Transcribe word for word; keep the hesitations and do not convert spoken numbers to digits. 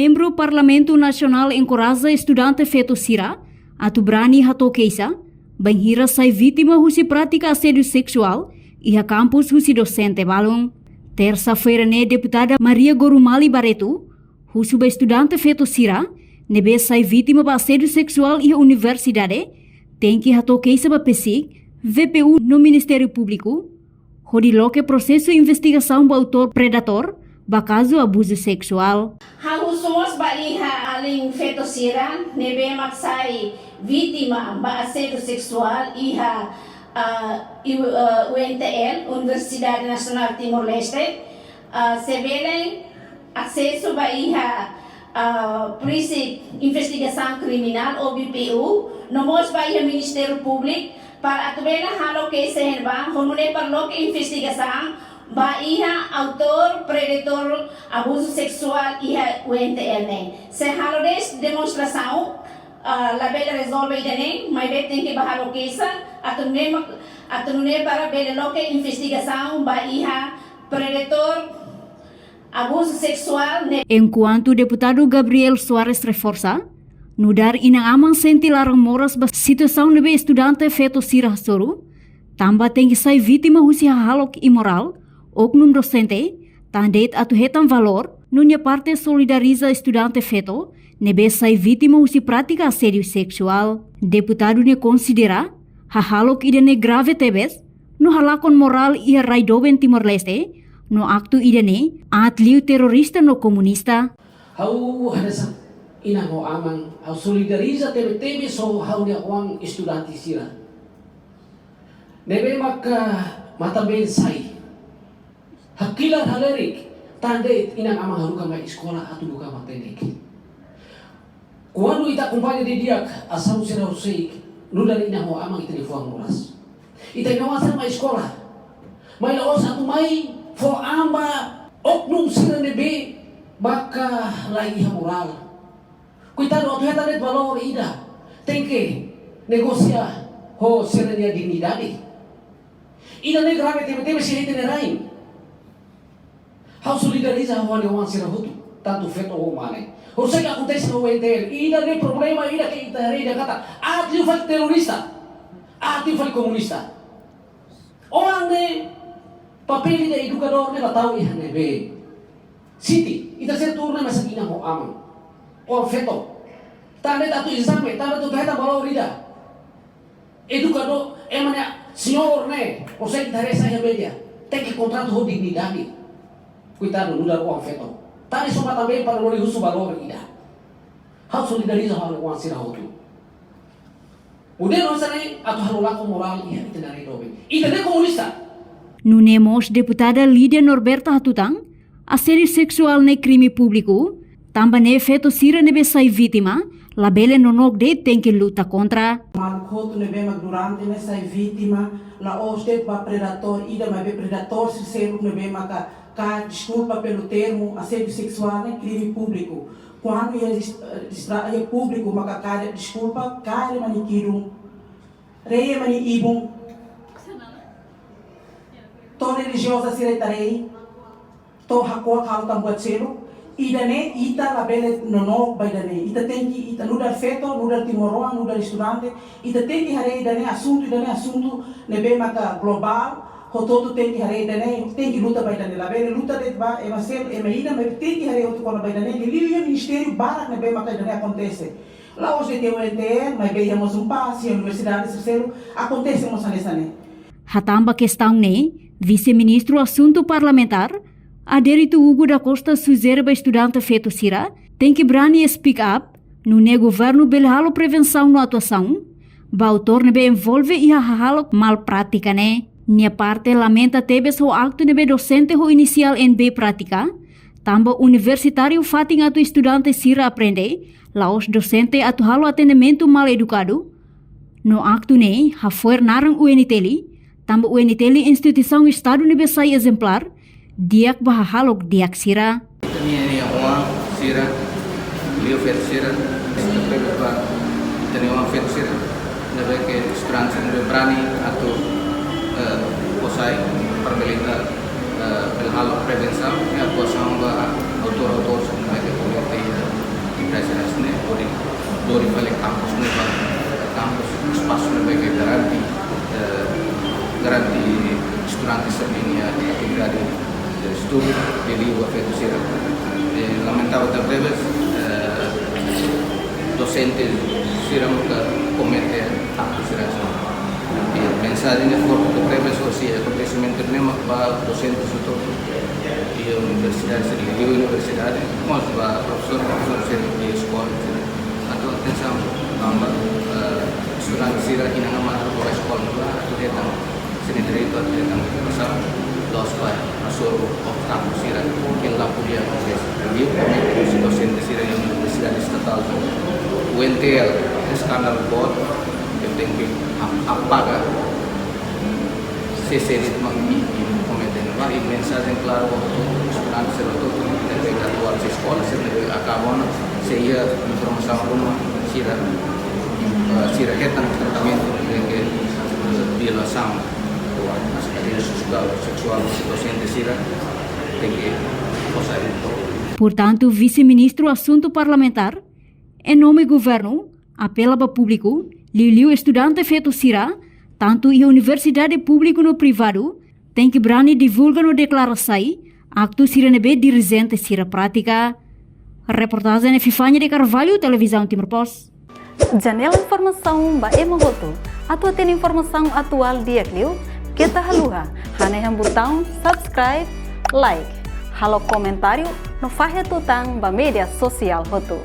Membru Parlamentu Nasionál enkoraja estudante feto sira atu brani hato'o keixa bainhira sai vítima husi prátika asédiu seksuál iha kampus husi dosente balun. Tersa-feira ne'e, deputada Maria Gorumali Barreto husu ba estudante feto sira ne'ebé sai vítima ba asédiu seksuál iha universidade tenke hato'o keixa ba PCIC, VPU no Ministériu Públiku, hodi loke prosesu investigasaun ba autór predatór ba kazu abuzu seksuál. Ha'u husu mós ba iha alin feto sira ne'ebé mak sai vítima ba asédiu seksuál iha, ah, U-, ah, U N T L, Universidade Nasionál Timor-Leste, ah, se bele asesu ba iha, ah, Polísia Investigasaun Kriminál, ou VPU, no mós ba iha Ministériu Públiku, para atu bele halo keixa iha ne'ebá, ho nune'e para loke investigasaun ba iha autór predatór abuzu seksuál iha U N T L ne'e. Se halo de'it demonstrasaun, ah, labele rezolve ida-ne'e, maibé tenke ba halo keixa, atu nune'e mak-, atu nune'e para bele loke investigasaun ba iha predatór abuzu seksuál ne'e. Enkuantu deputadu Gabriel Soares reforsa, nu'udar inan-aman sente laran moras ba situasaun ne'ebé estudante feto sira hasoru, tanba tenke sai vítima husi hahalok imorál oknum dosente, tan de'it atu hetan valór, no nia parte solidariza estudante feto ne'ebé sai vítima husi prátika asédiu seksuál. Deputadu ne'e konsidera hahalok ida-ne'e grave tebes, no halakon morál iha rai doben Timor-Leste, no aktu ida-ne'e aat liu terrorista no komunista. Ha'u hanesan inan ho aman, ha'u solidariza tebe-tebes ho ha'u-nia oan estudante sira ne'ebé maka matan-been sai, hakilar halerik, tan de'it inan-aman haruka mai eskola atu buka matenek. Kuandu ita akompaña didi'ak asaun sira husik, nu'udar inan ho aman ita-nia fuan moras. Ita-nia oan sira mai eskola. Mai la'ós atu mai fó an ba oknum sira ne'ebé maka la iha morál. Koitadu, atu hetan de'it valór ida, tenke negosia ho sira-nia dignidade. Ida-ne'e grave tebe-tebes iha ita-nia rain. Ha'u solidariza ho ha'u-nia oan sira hotu, tantu feto ou mane. Horiseik akontese ho U N T L, ida-ne'e problema ida ke ita haree ida katak aat liu fali terrorista, aat liu fali komunista. Oan ne'e papél ida edukadór ne'e la tau iha ne'ebé. Siti, ita sira tuur ne'e mesak inan ho aman. Oan feto. Tan de'it atu ezame, tan de'it atu hetan valór ida. Edukadór, ema nia señór ne'e, horiseik ita haree sai iha média, tenke kontratu ho dignidade. Koitadu, nu'udar oan feto. Tan de'it só matan-been para lori husu valór ida. Ha'u solidariza ho ha'u-nia oan sira hotu. Modelu hanesan ne'e atu halo lakon morál iha ita-nia rai doben. Ita-nia komunista. Nune'e mós deputada Lídia Norberta hatutan, asédiu seksuál ne'e krime públiku, tanba ne'e feto sira ne'ebé sai vítima labele nonook de'it, tenke luta kontra. Maluk hotu ne'ebé mak durante ne'e sai vítima, la'ós de'it ba predatór ida, maibé predatór sira seluk ne'ebé maka kaer, deskulpa pelo termo, asédiu seksuál ne'e krime públiku. Kuandu iha dis-, distra-, iha públiku maka kaer deskulpa, kaer ema nia kidun, rei ema nia ibun, to'o relijioza sira ita rei, to'o hako'ak halo tan buat seluk, ida-ne'e ita labele nonook ba ida-ne'e. Ita tenke, ita nu'udar feto, nu'udar timoroan, nu'udar estudante, ita tenke haree ida-ne'e asuntu, ida-ne'e asuntu ne'ebé maka globál, hotu-hotu tenke haree ida-ne'e, tenke luta ba ida-ne'e. Labele luta de'it ba ema sel-, ema ida, maibé tenke haree hotu kona-ba ida-ne'e. Liuliu iha ministériu barak ne'ebé maka ida-ne'e akontese. La'ós de'it U N T L, maibé iha mós UNPAZ, iha universidade sira seluk, akontese mós hanesan ne'e. Hatán ba kestaun ne'e, Vise-Ministru Asuntu Parlamentár, Adérito Hugo da Costa sujere ba estudante feto sira tenke brani speak up, nune'e governu bele halo prevensaun no atuasaun ba autór ne'ebé envolve iha hahalok mal prátika ne'e. Nia parte lamenta tebes ho aktu ne'ebé dosente ho inisiál N B pratika, tanba universitáriu fatin atu estudante sira aprende, la'ós dosente atu halo atendimentu mal edukadu. No aktu ne'e hafo'er naran U N T L, tanba U N T L instituisaun Estadu ne'ebé sai ezemplár di'ak ba hahalok di'ak sira. Ita-nia oan sira, liu feto sira, ita pede ba ita-nia oan feto sira ne'ebé ke estudante ne'ebé brani atu, eh, fó sai para bele ita, eh, bele halo prevensaun, ne'e atuasaun ba autór-autór sira ne'ebé ke komete Sira ne'e hodi lori fali kampus ne'e ba kampus, espasu ne'ebé ke garante, eh, garante estudante sira-nia atividade de estudu, de livru feto sira. Eh, lamentavel tebes, eh, dosente sira maka komete aktu sira. I mensajen ne'e forte tebes hosi akontesimentu ne'e mak ba dosente sira hotu. I universidade sira, i universidade, mós ba profesór, profesór sira, i eskola sira. Atu atensaun tanba, eh, estudante sira inan-aman ba eskola ba, atu hetan sira-nia direitu atu hetan edukasaun, la'ós ba hasoru ou tanba sira ke la ko'alia inglés. Liu komete husi dosente sira iha universidade estatál. U N T L, eskandalu boot, ke tenke ap-, apaga. Se seri mami i komete ne'ebá, i mensajen klaru ba estudante sira hotu, ne'ebé ke atuál sira eskola, sira ne'ebé akaba ona, se iha informasaun ruma, sira, eh, sira hetan tratamentu ne'ebé ke, eh, violasaun, ou asaku seksuál, seksuál, dosente sira, tenke osa itu. Portantu, Vise-Ministru Asuntu Parlamentár, em nome governu, apela ba públiku, liuliu estudante feto sira, tantu iha universidade públiku no privadu, tenke brani divulga no deklara sai aktu sira ne'ebé dirijente sira pratika. Reportajen Epifania de Carvalho, Televizaun Timor Post. Janela informasaun ba ema hotu. Atu hatene informasaun atuál di'ak liu, keta haluha hanehan butaun subscribe, like, halo komentáriu no fahe tutan ba média sosiál hotu.